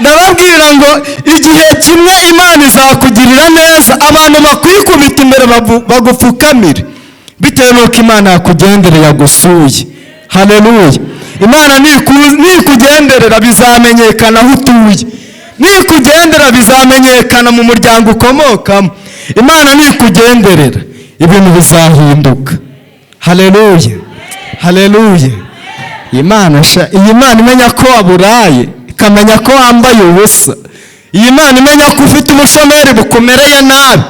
Ndababwira ngo igihe kimwe Imana izakugirira neza, abantu bakwikubita imbere, bagupfukamire bitewe n'uko Imana yakugendereye, yagusuye. Haleluya! Imana nikugenderera bizamenyekana aho utuye, nikugendera bizamenyekana mu muryango ukomokamo. Imana nikugenderera ibintu bizahinduka. Haleluya, haleluya! Imana sha, iyi Mana imenya ko waburaye, ikamenya ko wambaye ubusa, iyi Mana imenya ko ufite ubushomeri bukumereye nabi.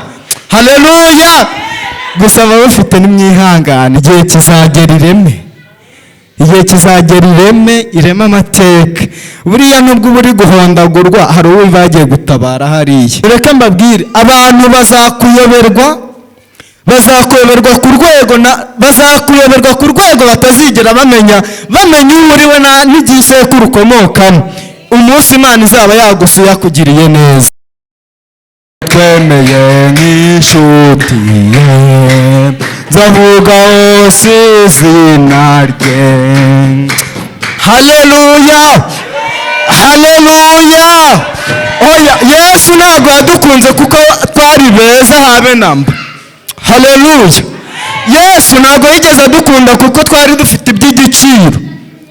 Haleluya! Gusa ababufite nimwihangane, igihe kizagera ireme, igihe kizagera ireme, ireme amateka. Buriya nubwo uba uri guhondagurwa, hari uwo bagiye gutabara hariya. Reka mbabwire, abantu bazakuyoberwa, bazakuyoberwa ku rwego na bazakuyoberwa ku rwego batazigera bamenya uwo uriwe n'igisekuru ukomokamo, umunsi Imana izaba yagusuye, yakugiriye neza. Twemeye nk'inshuti ye, nzavuga hose izina rye. Haleluya, haleluya! Oya, Yesu ntabwo yadukunze kuko twari beza, habe namba. Haleluya! Yesu ntabwo yigeze adukunda kuko twari dufite iby'igiciro.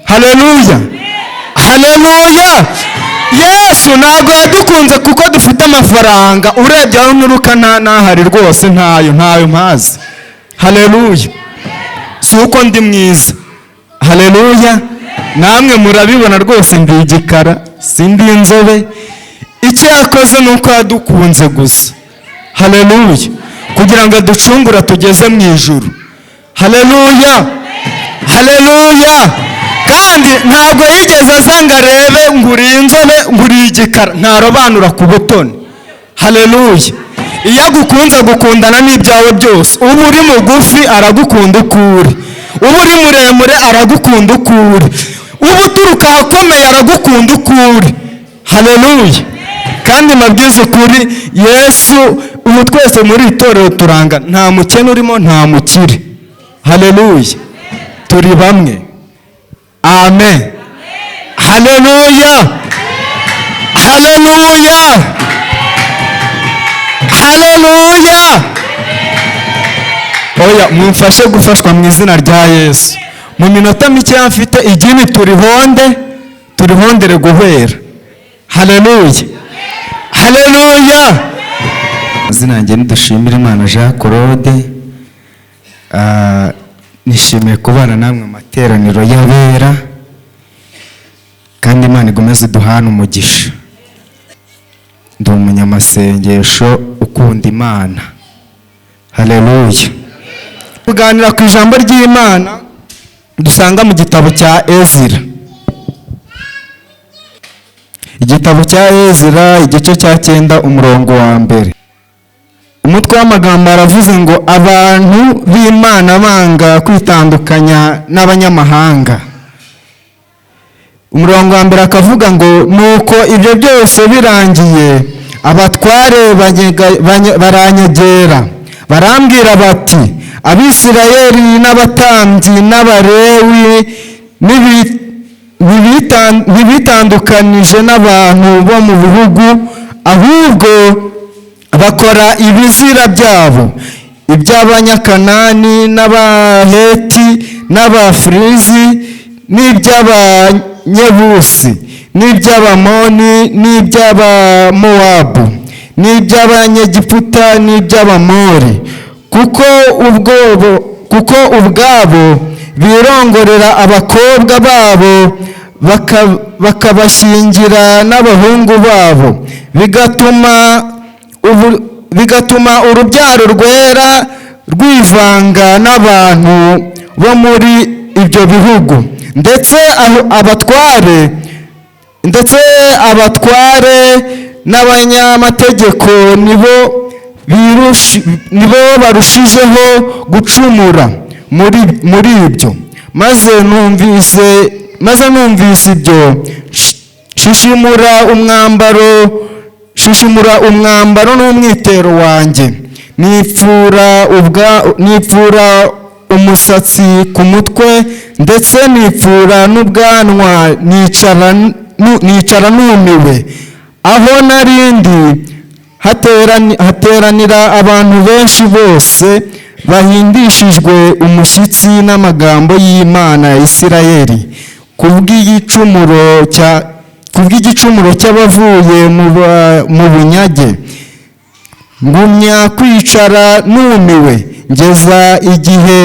Haleluya, haleluya! Yesu ntabwo yadukunze kuko dufite amafaranga. Urebye aho nturuka, nta n'ahari rwose, ntayo, ntayo mpazi. Haleluya! Si uko ndi mwiza. Haleluya! Namwe murabibona rwose, ndi igikara, sindi inzobe. Icyo yakoze ni uko yadukunze gusa. Haleluya! Kugira ngo aducungure tugeze mu ijuru. Haleluya, haleluya! Kandi ntabwo yigeze aza ngo arebe ngo uri inzobe, ngo uri igikara, ntarobanura ku butoni. Haleluya! Iyo agukunze agukundana n'ibyawe byose. Uba uri mugufi aragukunda uko uri, uba uri muremure aragukunda uko uri, uba uturuka ahakomeye aragukunda uko uri. Haleluya! Kandi mbabwize ukuri, Yesu ubu twese muri itorero turangana, nta mukene urimo, nta mukire. Haleluya! Turi bamwe. Amen. Haleluya, haleluya, haleluya! Oya, mumfashe gufashwa mu izina rya Yesu. Mu minota mike mfite, igini turihonde, turihondere guhera. Haleluya, haleluya! Amazina yanjye ni Dushimire Imana Jean Claude. Nishimiye kubana namwe mu materaniro y'abera, kandi Imana igomeze duhane umugisha. Ndi umunyamasengesho ukunda Imana. Haleluya! Kuganira ku ijambo ry'Imana dusanga mu gitabo cya Ezira, igitabo cya Ezira, igice cya 9, umurongo wa 1. Umutwe w'amagambo aravuze ngo: "Abantu b'Imana banga kwitandukanya n'abanyamahanga." Umurongo wa 1 akavuga ngo: "Nuko ibyo byose birangiye, abatware baranyegera, barambwira bati: 'Abisirayeli n'abatambyi n'Abalewi ntibitandukanije n'abantu bo mu bihugu, ahubwo bakora ibizira byabo, iby'Abanyakanani n'Abaheti n'Abafurizi n'iby'Abanyebusi n'iby'Abamoni n'iby'Abamowabu n'iby'Abanyegiputa n'iby'Abamori, kuko ubwabo birongorera abakobwa babo, bakabashyingira n'abahungu babo, bigatuma urubyaro rwera rwivanga n'abantu bo muri ibyo bihugu.' Ndetse abatware n'abanyamategeko nibo barushijeho gucumura muri ibyo. Maze numvise ibyo, shishimura umwambaro n'umwitero wanjye, nipfura umusatsi ku mutwe, ndetse nipfura n'ubwanwa, nicara numiwe." Aho narindi hateranira abantu benshi, bose bahindishijwe umushyitsi n'amagambo y'Imana ya Isirayeli. Kubw'igicumuro cy'abavuye mu bunyage, ngumya kwicara numiwe ngeza igihe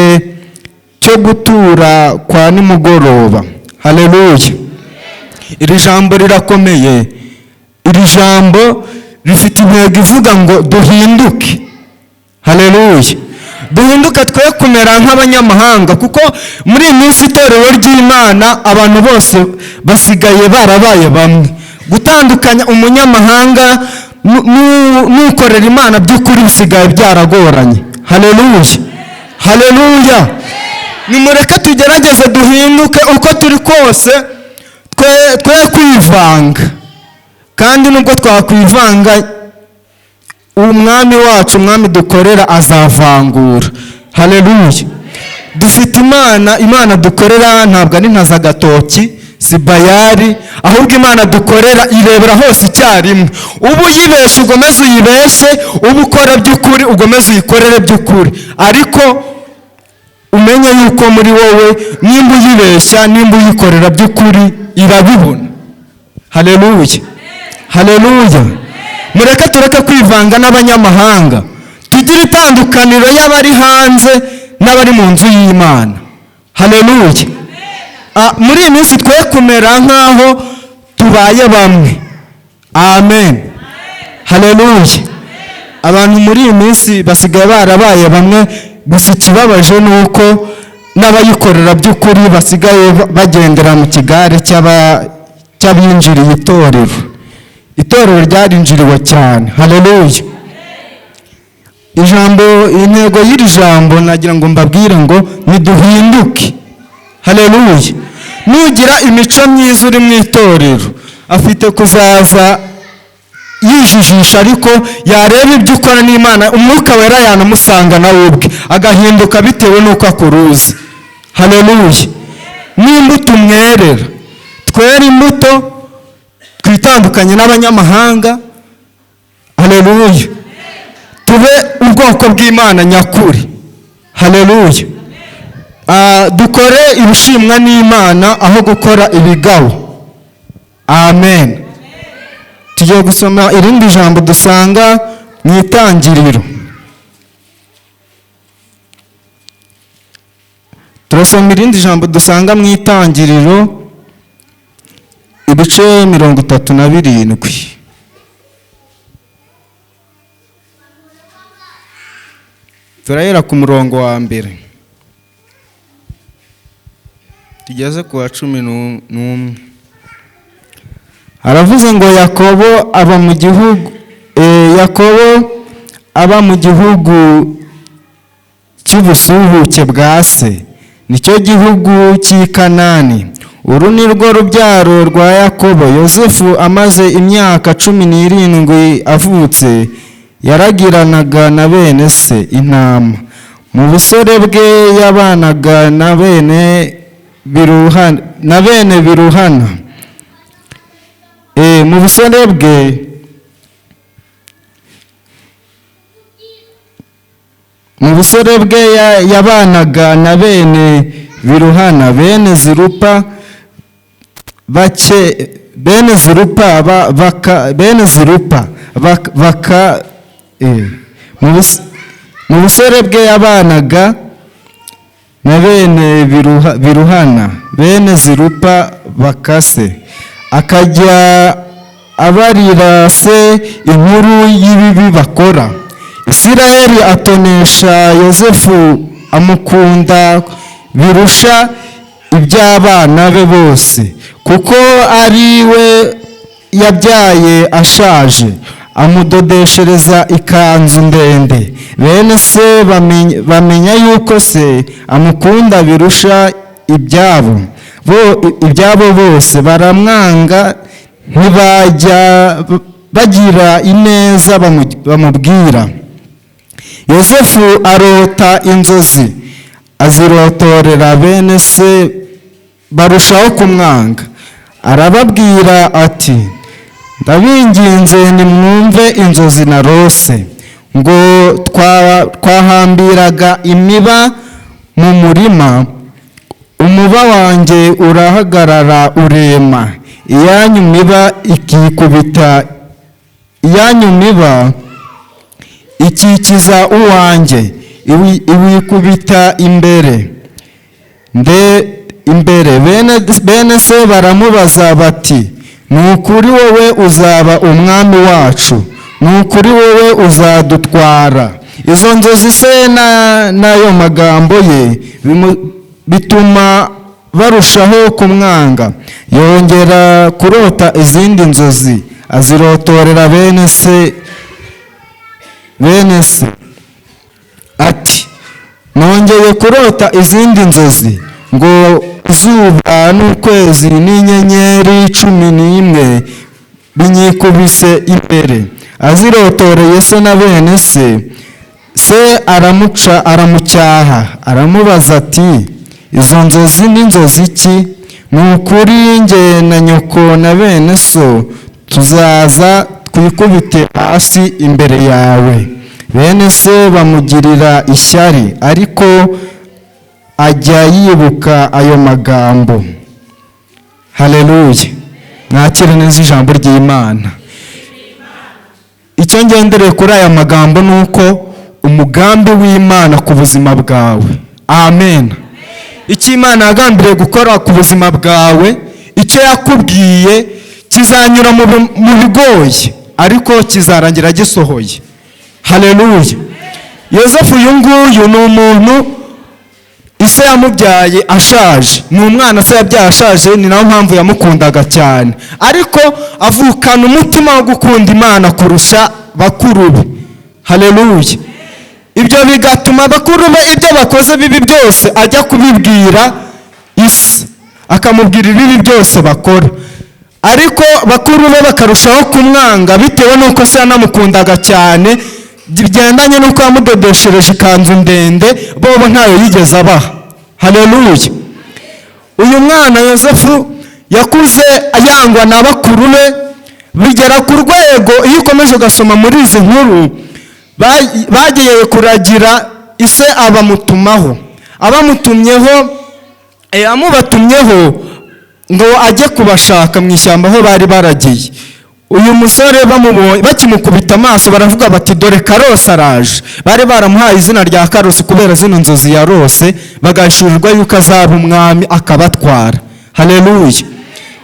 cyo gutura kwa nimugoroba. Haleluya! Iri jambo rirakomeye. Iri jambo rifite intego ivuga ngo duhinduke. Haleluya! Duhinduke, twe kumera nk'abanyamahanga, kuko muri iyi minsi itorero ry'Imana, abantu bose basigaye barabaye bamwe. Gutandukanya umunyamahanga n'ukorera Imana by'ukuri bisigaye byaragoranye. Haleluya, haleluya! Nimureke tugerageze duhinduke uko turi kose, twe kwivanga. Kandi nubwo twakwivanga, Umwami wacu, Umwami dukorera, azavangura. Haleluya! Dufite Imana. Imana dukorera ntabwo ari ntazagatoki, si Bayari, ahubwo Imana dukorera irebera hose icyarimwe. Uba uyibeshye, ugomeze uyibeshye; uba ukora by'ukuri, ugomeze uyikorere by'ukuri. Ariko umenye yuko muri wowe, nimba uyibeshya, nimba uyikorera by'ukuri, irabibona. Haleluya, haleluya! Mureke tureke kwivanga n'abanyamahanga, tugire itandukaniro y'abari hanze n'abari mu nzu y'Imana. Haleluya! Muri iyi minsi twe kumera nk'aho tubaye bamwe. Amen, haleluya! Abantu muri iyi minsi basigaye barabaye bamwe. Gusa ikibabaje ni uko n'abayikorera by'ukuri basigaye bagendera mu kigare cy'abinjiriye itorero. Itorero ryarinjiriwe cyane. Haleluya! Ijambo, intego y'iri jambo, nagira ngo mbabwire ngo niduhinduke. Haleluya! Nugira imico myiza uri mu itorero, afite kuzaza yijijisha, ariko yareba ibyo ukora n'Imana, Umwuka Wera yanamusanga nawe ubwe agahinduka bitewe n'uko akuruzi. Haleluya! N'imbuto umwerera, twere imbuto, twitandukanye n'abanyamahanga. Haleluya! Tube ubwoko bw'Imana nyakuri. Haleluya! Dukore ibishimwa n'Imana aho gukora ibigawa. Amen. Tugiye gusoma irindi jambo dusanga mu Itangiriro. Turasoma irindi jambo dusanga mu Itangiriro, ibice 37. Turahera ku murongo wa mbere tugeze ku wa 11. Aravuze ngo Yakobo aba mu gihugu cy'ubusuhuke bwa se, nicyo gihugu cy'i Kanani. Uru ni rwo rubyaro rwa Yakobo. Yosefu amaze imyaka 17 avutse, yaragiranaga na bene se intama. Mu busore bwe yabanaga na bene Biruhana. Mu busore bwe yabanaga na bene Biruhana, bene Zirupa, bake bene Zirupa baka bene Zirupa baka mu busore bwe yabanaga na bene Biruhana, bene Zirupa bakase, akajya abarira se inkuru y'ibibi bakora. Isiraheli atonesha Yosefu, amukunda birusha iby'abana be bose, kuko ari we yabyaye ashaje. Amudodeshereza ikanzu ndende. Bene se bamenya yuko se amukunda birusha ibyabo bose, baramwanga, ntibajya bagira ineza bamubwira. Yosefu arota inzozi, azirotorera bene se, barushaho kumwanga. Arababwira ati: Ndabinginze, nimwumve inzozi narose. Ngo twahambiraga imiba mu murima, umuba wanjye urahagarara urema, iyanyu miba ikikubita, iyanyu miba ikikiza uwanjye, iwikubita imbere nde imbere. Bene se baramubaza bati: "Ni ukuri wowe uzaba umwami wacu? Ni ukuri wowe uzadutwara?" Izo nzozi se n'ayo magambo ye bituma barushaho kumwanga. Yongera kurota izindi nzozi, azirotorera bene se ati: "Nongeye kurota izindi nzozi, ngo izuba n'ukwezi n'inyenyeri 11 binyikubise imbere." Azirotoreye se na bene se, se aramuca, aramucyaha, aramubaza ati: "Izo nzozi ni nzozi ki? Ni ukuri njye na nyoko na bene so tuzaza twikubite hasi imbere yawe?" Bene se bamugirira ishyari, ariko ajya yibuka ayo magambo. Haleluya! Mwakire neza ijambo ry'Imana. Icyo ngendereye kuri aya magambo ni uko umugambi w'Imana ku buzima bwawe, amen, icyo Imana yagambiriye gukora ku buzima bwawe, icyo yakubwiye kizanyura mu bigoye, ariko kizarangira gisohoye. Haleluya! Yosefu uyu nguyu ni umuntu ise yamubyaye ashaje, ni umwana se yabyaye ashaje, ni nayo mpamvu yamukundaga cyane, ariko avukana umutima wo gukunda Imana kurusha bakuru be. Haleluya! Ibyo bigatuma bakuru be ibyo bakoze bibi byose ajya kubibwira isi, akamubwira ibibi byose bakora, ariko bakuru be bakarushaho kumwanga bitewe n'uko se yanamukundaga cyane, bigendanye n'uko yamudodeshereje ikanzu ndende, bobo ntayo yigeze abaha. Haleluya! Uyu mwana Yosefu yakuze yangwa na bakuru be, bigera ku rwego, iyo ukomeje ugasoma muri izi nkuru, bagiye kuragira, ise abamutumaho, abamutumyeho, amubatumyeho ngo ajye kubashaka mu ishyamba aho bari baragiye. Uyu musore bamubonye, bakimukubita amaso, baravuga bati: "Dore Karosi araje." Bari baramuhaye izina rya Karosi kubera zino nzozi yarose, bagahishurirwa yuko azaba umwami akabatwara. Haleluya!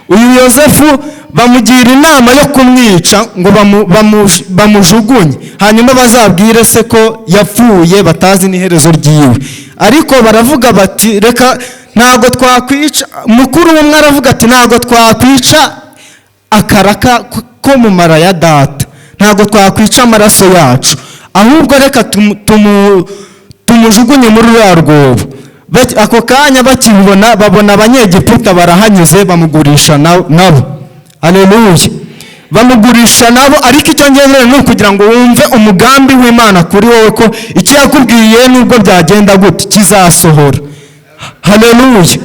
Uyu Yosefu bamugira inama yo kumwica ngo bamujugunye, hanyuma bazabwire se ko yapfuye, batazi n'iherezo ryiwe. Ariko baravuga bati: "Reka, ntabwo twakwica." Mukuru umwe aravuga ati: "Ntabwo twakwica akaraka ko mu mara ya data, ntabwo twakwica amaraso yacu, ahubwo reka tumujugunye muri ruriya rwobo." Ako kanya bakibona, babona Abanyegiputa barahanyuze, bamugurisha nabo. Haleluya! Bamugurisha nabo. Ariko icyo ngenera ni ukugira ngo wumve umugambi w'Imana kuri wowe, ko icyo yakubwiye nubwo byagenda gute kizasohora. Haleluya!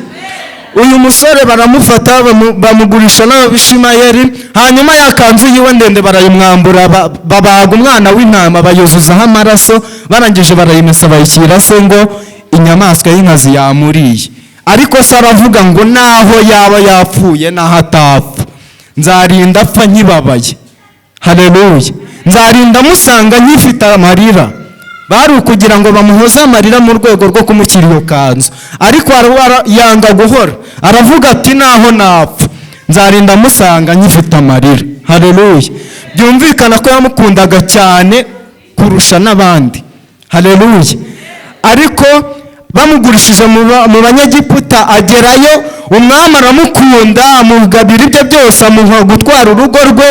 Uyu musore baramufata, bamugurisha n'Abishimayeli. Hanyuma ya kanzu yiwe ndende barayimwambura, babaga umwana w'intama, bayuzuzaho amaraso, barangije barayimesa, bayishyira se ngo inyamaswa y'inkazi yamuriye. Ariko se aravuga ngo: "Naho yaba yapfuye, naho atapfa, nzarinda apfa nkibabaye." Haleluya! Nzarinda musanga nkifite amarira. Bari ukugira ngo bamuhoze amarira mu rwego rwo kumushyira iyo kanzu, ariko yanga guhora, aravuga ati: "Naho napfa, nzarinda musanga nkifite amarira." Haleluya! Byumvikana ko yamukundaga cyane kurusha n'abandi. Haleluya! Ariko bamugurishije mu Banyegiputa, agerayo, umwami aramukunda, amugabira ibye byose, amuha gutwara urugo rwe.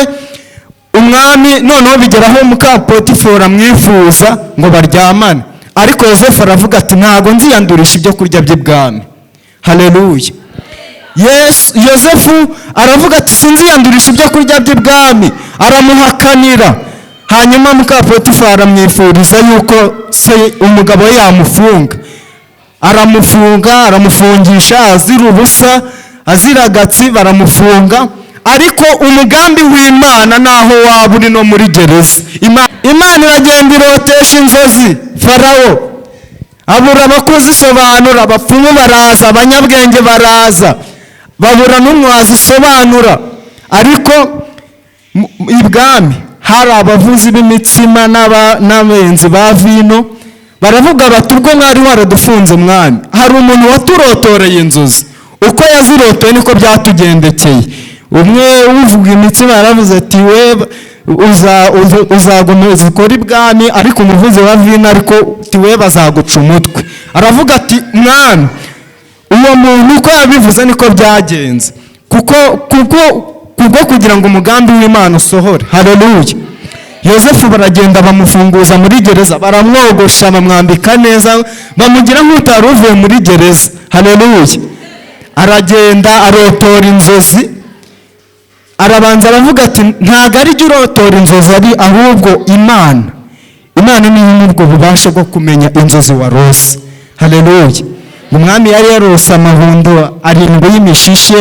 Umwami noneho bigeraho muka Potifora amwifuza ngo baryamane, ariko Yosefu aravuga ati: "Ntabwo nziyandurisha ibyo kurya by'ibwami." Haleluya! Yosefu aravuga ati: "Sinziyandurisha ibyo kurya by'ibwami." Aramuhakanira. Hanyuma muka Potifari aramwifuriza yuko se umugabo we yamufunga. Aramufunga, aramufungisha azira ubusa, azira agatsi, baramufunga. Ariko umugambi w'Imana naho waba uri no muri gereza, Imana iragenda irotesha inzozi Farawo, abura abakuzisobanura, abapfumu baraza, abanyabwenge baraza, babura n'umwe wazisobanura. Ariko ibwami hari abavuzi b'imitsima n'abenzi ba vino, baravuga bati ubwo mwari waradufunze mwami, hari umuntu waturotoreye inzozi, uko yazirotoye niko byatugendekeye. Umwe uvuga imitsima yaravuze ati we uzakomeza ukore ibwami, ariko umuvuzi wa vino ariko we bazaguca umutwe. Aravuga ati mwami, uwo muntu uko yabivuze niko byagenze, kuko kubwo kugira ngo umugambi w'Imana usohore. Haleluya. Yosefu baragenda bamufunguza muri gereza, baramwogosha, bamwambika neza, bamugira nk'utari uvuye muri gereza. Haleluya. Aragenda arotora inzozi, arabanza aravuga ati ntabwo ari jye urotora inzozi, ari ahubwo Imana. Imana niyo ubwo bubasha bwo kumenya inzozi warose. Haleluya. Umwami yari yarose amahundo 7 y'imishishe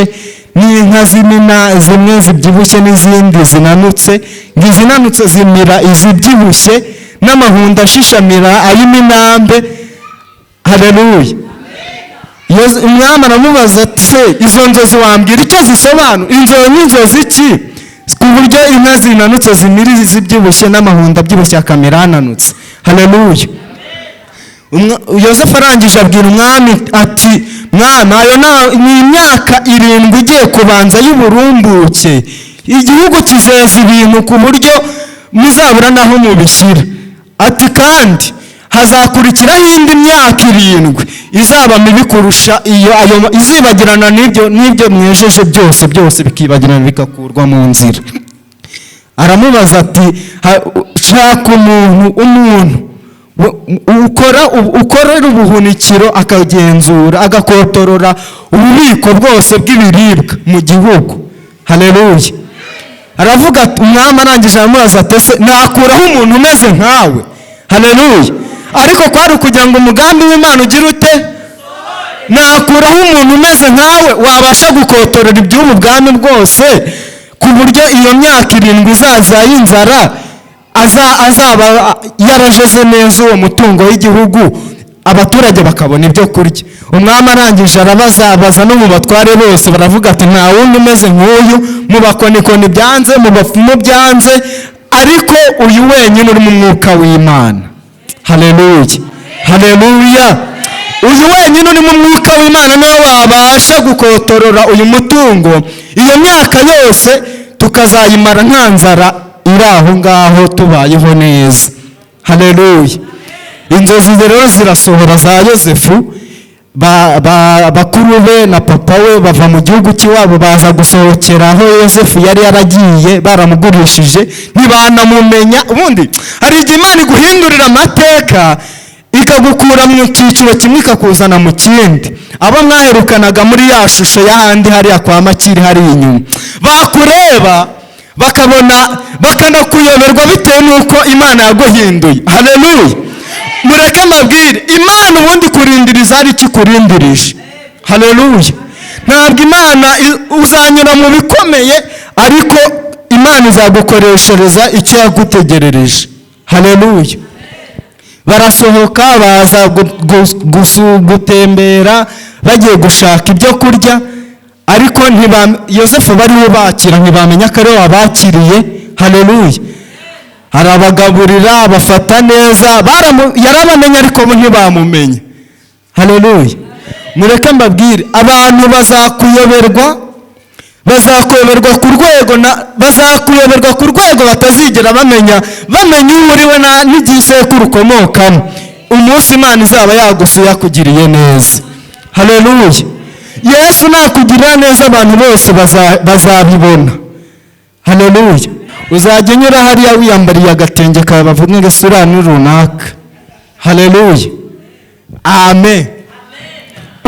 n'inka z'imina, zimwe zibyibushye n'izindi zinanutse, izinanutse zimira izibyibushye, n'amahundo ashishamira ay'iminambe. Haleluya. Umwami aramubaza ati se izo nzozi wambwira icyo zisobanura? Inzozi ni inzozi ki ku buryo inka zinanutse zimira izibyibushye n'amahundo abyibushye akamera ananutse? Haleluya. Yosefu arangije abwira umwami ati mwami, ayo ni imyaka 7 igiye kubanza y'uburumbuke, igihugu kizeza ibintu ku buryo muzabura naho mubishyira. Ati kandi hazakurikiraho indi myaka 7 izaba mibi kurusha iyo, ayo izibagirana n'ibyo mwejeje byose, byose bikibagirana bigakurwa mu nzira. Aramubaza ati shaka umuntu ukorera ubuhunikiro, akagenzura, agakotorora ububiko bwose bw'ibiribwa mu gihugu. Haleluya. Aravuga ati, umwami arangije aramubaza ati ese nakuraho umuntu umeze nkawe? Haleluya. Ariko kwari kugira ngo umugambi w'Imana ugire ute? Nakuraho umuntu umeze nkawe wabasha gukotorora iby'ubu bwami bwose, ku buryo iyo myaka 7 izaza y'inzara azaba yarajeze neza uwo mutungo w'igihugu, abaturage bakabona ibyo kurya. Umwami arangije arabaza, abaza no mu batware bose, baravuga ati nta wundi umeze nk'uyu, mu bakonikoni byanze, mu bapfumu byanze, ariko uyu wenyine uri mu mwuka w'Imana. Haleluya. Haleluya. Uyu wenyine uri mu mwuka w'Imana niwe wabasha gukotorora uyu mutungo, iyo myaka yose tukazayimara nta nzara iri aho ngaho, tubayeho neza. Haleluya. Inzozi rero zirasohora za Yosefu. Bakuru be na papa we bava mu gihugu cy'iwabo baza gusohokera aho Yosefu yari yaragiye, baramugurishije ntibanamumenya. Ubundi hari igihe Imana iguhindurira amateka, ikagukura mu cyiciro kimwe ikakuzana mu kindi. Abo mwaherukanaga muri ya shusho y'ahandi hariya kwa Makiri hari inyuma, bakureba bakabona bakanakuyoberwa bitewe n'uko Imana yaguhinduye. Haleluya. Mureke mbabwire, Imana ubundi kurindiriza ari icyo ikurindirije. Haleluya. Ntabwo Imana uzanyura mu bikomeye, ariko Imana izagukoreshereza icyo yagutegerereje. Haleluya. Barasohoka baza gutembera, bagiye gushaka ibyo kurya, ariko Yosefu bariho bakira ntibamenya ko ari we wabakiriye. Haleluya. Arabagaburira, abafata neza, yarabamenye ariko bo ntibamumenye. Haleluya. Mureke mbabwire, abantu bazakuyoberwa, bazakuyoberwa ku rwego na bazakuyoberwa ku rwego batazigera bamenya uwo uriwe n'igisekuru ukomokamo, umunsi Imana izaba yagusuye yakugiriye neza. Haleluya. Yesu nakugirira neza abantu bose bazabibona. Haleluya. Uzajya unyura hariya wiyambariye agatenge kawe bavuge ngo isura ni runaka. Haleluya. Amen.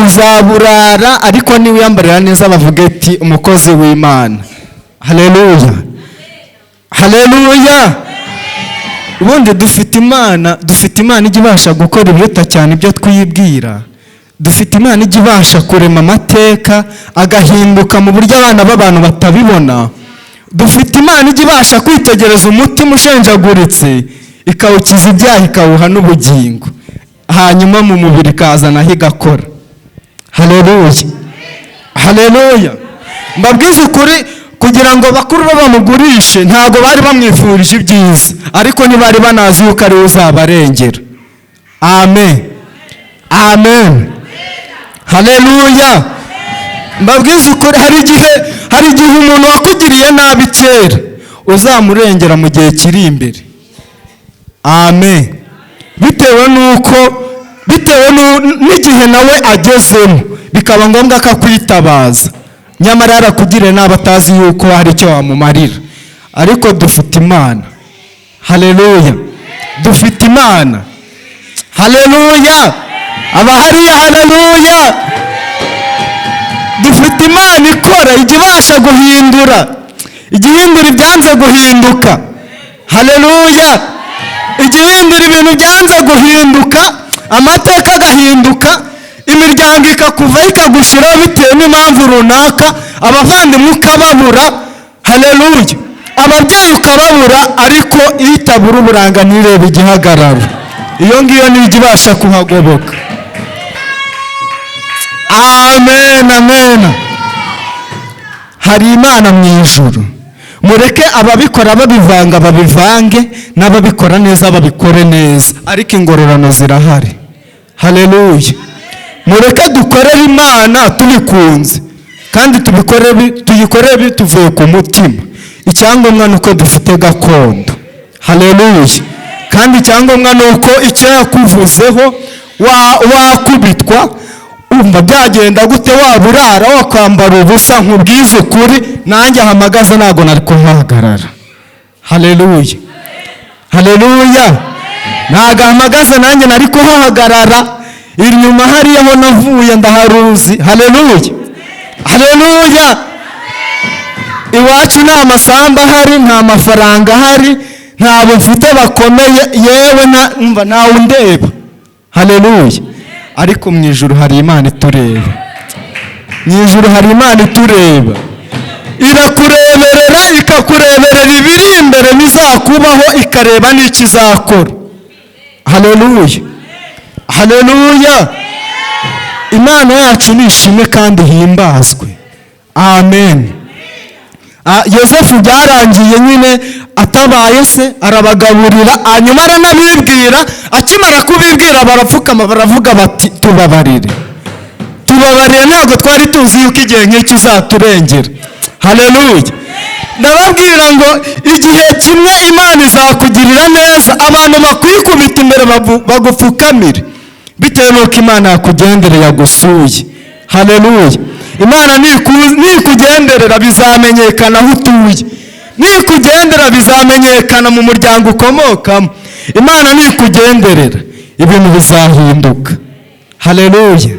Uzaburara ariko niwiyambarira neza bavuge ati umukozi w'Imana. Haleluya. Haleluya. Ubundi dufite Imana, dufite Imana ijya ibasha gukora ibiruta cyane ibyo twibwira. Dufite Imana ijya ibasha kurema amateka agahinduka mu buryo abana b'abantu batabibona. Dufite Imana ijya ibasha kwitegereza umutima ushenjaguritse, ikawukiza ibyaha, ikawuha n'ubugingo, hanyuma mu mubiri ikazanaho igakora. Haleluya, haleluya! Mbabwize ukuri, kugira ngo bakuru be bamugurishe, ntabwo bari bamwifurije ibyiza, ariko ntibari banazi yuko ariwe uzabarengera. Amen, amen, haleluya! Mbabwize ukuri, hari igihe umuntu wakugiriye nabi kera uzamurengera mu gihe kiri imbere. Amen. Bitewe n'uko, bitewe n'igihe nawe agezemo, bikaba ngombwa ko akwitabaza, nyamara yarakugiriye nabi atazi yuko hari icyo wamumarira. Ariko dufite Imana. Haleluya! Dufite Imana. Haleluya! Abahariya, haleluya! Dufite Imana ikora, ijya ibasha guhindura, ijya ihindura ibyanze guhinduka. Haleluya! Ijya ihindura ibintu byanze guhinduka, amateka agahinduka, imiryango ikakuvaho, ikagushyiraho bitewe n'impamvu runaka, abavandimwe ukababura. Haleluya! Ababyeyi ukababura, ariko iyo itabura uburanga ntirebe igihagararo, iyo ngiyo niyo ijya ibasha kuhagoboka. Amen, amen. Hari Imana mu ijuru. Mureke ababikora babivanga babivange, n'ababikora neza babikore neza, ariko ingororano zirahari. Haleluya! Mureke dukorere Imana tubikunze kandi tuyikorere bituvuye ku mutima. Icyangombwa ni uko dufite gakondo. Haleluya! Kandi icyangombwa ni uko icyo yakuvuzeho, wakubitwa, umva byagenda gute, waba urara, wakwambara ubusa, nkubwize ukuri, nanjye ahamagaze ntabwo nari kuhahagarara. Haleluya, haleluya! Ntabwo ahamagaze nanjye nari kuhahagarara. Inyuma hariya aho navuye ndaharuzi. Haleluya, haleluya! Iwacu nta masambu ahari, nta mafaranga ahari, ntabwo mfite bakomeye, yewe umva ntawe undeba. Haleluya! Ariko mu ijuru hari Imana itureba. Mu ijuru hari Imana itureba, irakureberera, ikakureberera ibiri imbere bizakubaho, ikareba n'icyo izakora. Haleluya, haleluya! Imana yacu nishimwe kandi ihimbazwe. Amen. Yosefu byarangiye nyine atabaye se, arabagaburira, hanyuma aranabibwira. Akimara kubibwira barapfukama, baravuga bati: "Tubabarire, tubabarire, ntabwo twari tuzi yuko igihe nk'iki uzaturengera." Haleluya! Ndababwira ngo igihe kimwe Imana izakugirira neza, abantu bakwikubita imbere, bagupfukamire, bitewe n'uko Imana yakugendereye, yagusuye. Haleluya! Imana nikugenderera bizamenyekana aho utuye, nikugendera bizamenyekana mu muryango ukomokamo. Imana nikugenderera ibintu bizahinduka. Haleluya,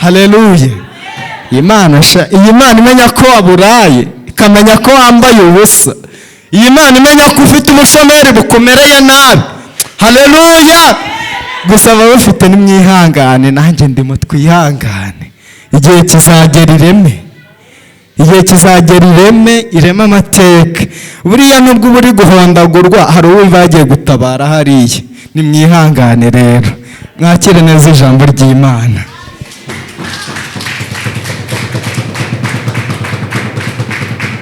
haleluya! Imana sha, iyi Mana imenya ko waburaye, ikamenya ko wambaye ubusa, iyi Mana imenya ko ufite ubushomeri bukumereye nabi. Haleluya! Gusa ababufite nimwihangane, nanjye ndimo, twihangane. Igihe kizagera ireme, igihe kizagera ireme, ireme amateka. Buriya nubwo uba uri guhondagurwa, hari uwo bagiye gutabara hariya. Nimwihangane rero, mwakire neza ijambo ry'Imana.